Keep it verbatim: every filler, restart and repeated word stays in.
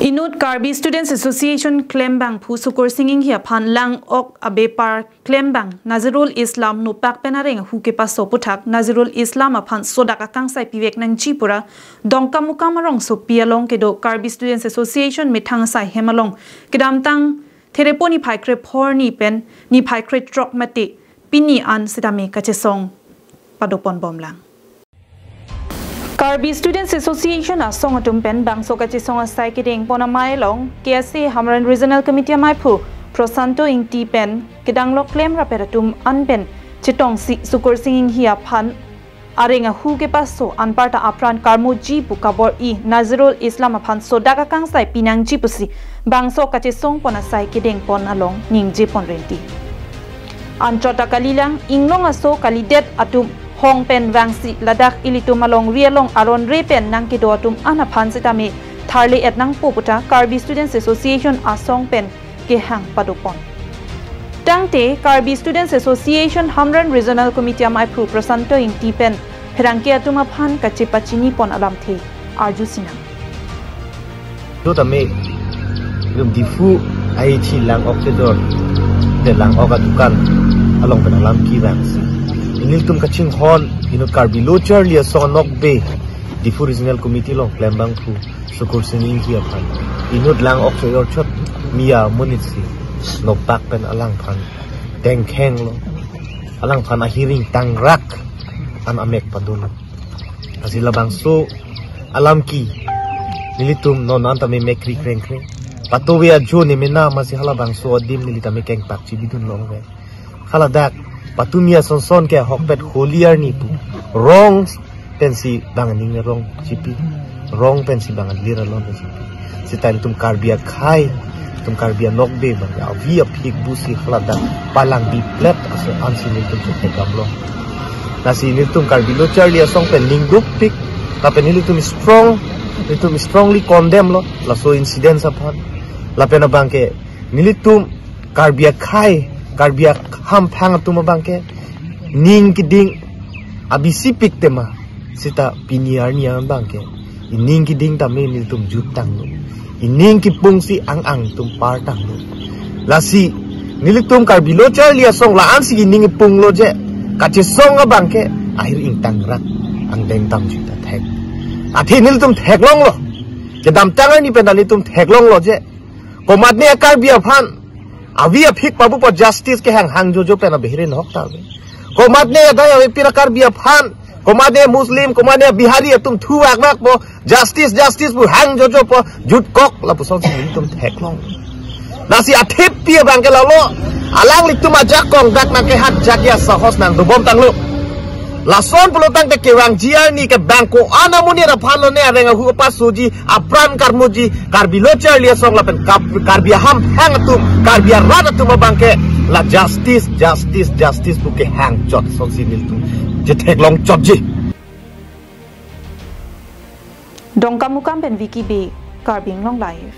Inut Karbi Students Association klembangphu Sukursing Inghi aphan lang-ok abepar klembang Nazirul Islam nopak pen areng ahu kepaso aputhak Nazirul Islam aphan sodak akangsai pivek nangji pura Dongkamukam arongsopi along kedo Karbi Students Association methang asai hem along kedamtang Therepo niphai krepho arni pen niphai krethrok mate pini an sitame kachesong padoponbomlang. Karbi Students Association asong atum pen bangso kachesong asai kedengpon amei along K S A Hamren Regional Committee ameiphu Prosanto Ingti pen kedang lok klem rapet atum an pen chetongsi Sukursing Inghi aphan areng ahu kepaso anparta apran karmoji pu kabor-i Nazirul Islam aphan sodak akangsai pinangji pusi bangso kachesongpon asai kedengpon along ningjepon renti. Anchot akalilang inglong aso kalidet atum hong pen vangsi ladak ilitum alongri along aron re pen nangkedo atum an aphan sitame tharle-et nangpo puta Karbi Students Association asong pen kehang padopon. Tangte Karbi Students Association Hamren Regional Committee ameiphu Prosanto Ingti pen pherangke atum aphan kachepachinipon alamthe arjusinang. Lo tame, nelitum Diphu aichi lang-ok chedor, te lang-ok adukan along pen alam kevangsi nelitum kachinghon inut Karbi Lo Charli Asong anokbe Diphu Regional Committee along klembangphu Sukursing Inghi aphan inut lang-ok chedor chot miya monit si nopak pen alangphan tengkhenglo, alangphan ahir ingtangrak an amek padolo. Lasi labangso alam ke nelitum non an tame mekri krengkreng. Patuve ajo ne mena masi halabangso adim neli tame kengpak chibidun longve. Haladak patumi asonson ke ahokpet Holi arni pu rong pensi bang aning arong chipi, rong pensi bang alir alon chipi. Seta ilitum Karbi akhei, ilitum Karbi anokbe bang avi aphik busi haladak palang biplet aso ansi nelitum chokhe gamlo. Lasi nelitum Karbi Lo Charli Asong pen ning dukpik, lapen nelitum strong, nelitum strongly condemn lo laso incident aphan. Lapen abangke nelitum Karbi akhei, Karbi ahamphang atum abangke ning keding abisipik tema seta pini arni abangke ining keding tame nelitum juttanglo, ining kepungsi ang-ang atum partanglo. Lasi nelitum Karbi Lo Charli Asong la-ansi ining kepunglo je kachesong abangke ahir ingtangrak angdeng damji ta thek. Athe nelitum theklonglo. Kedamtang arni pen ta nelitum theklonglo je komatne Karbi aphan avi aphik pabupo justice kehang hang jojo pen abehirin hok ta ave. Komatne adai ave pira Karbi aphan, komatne Muslim, komatne Bihari atum thu akbak po justice, justice pu hang jojo po jutkok lapusonsi nelitum theklong. Lasi athip pi abangke lalo alanglitum ajakong dak nangkehak jakya sahos nangdobomtanglo. Lason pulotangte kevangji arni ke bang ko-an amonit aphan lone areng ahu apasoji apran karmoji Karbi Lo Charli Asong lapen Kap-, Karbi ahamphang atum, Karbi arat atum abangke la justice, justice, justice pu kehang chot sonsi nelitum chetheklong chotji. Dongkamukam pen Vicky Bey, Karbi Anglong Live.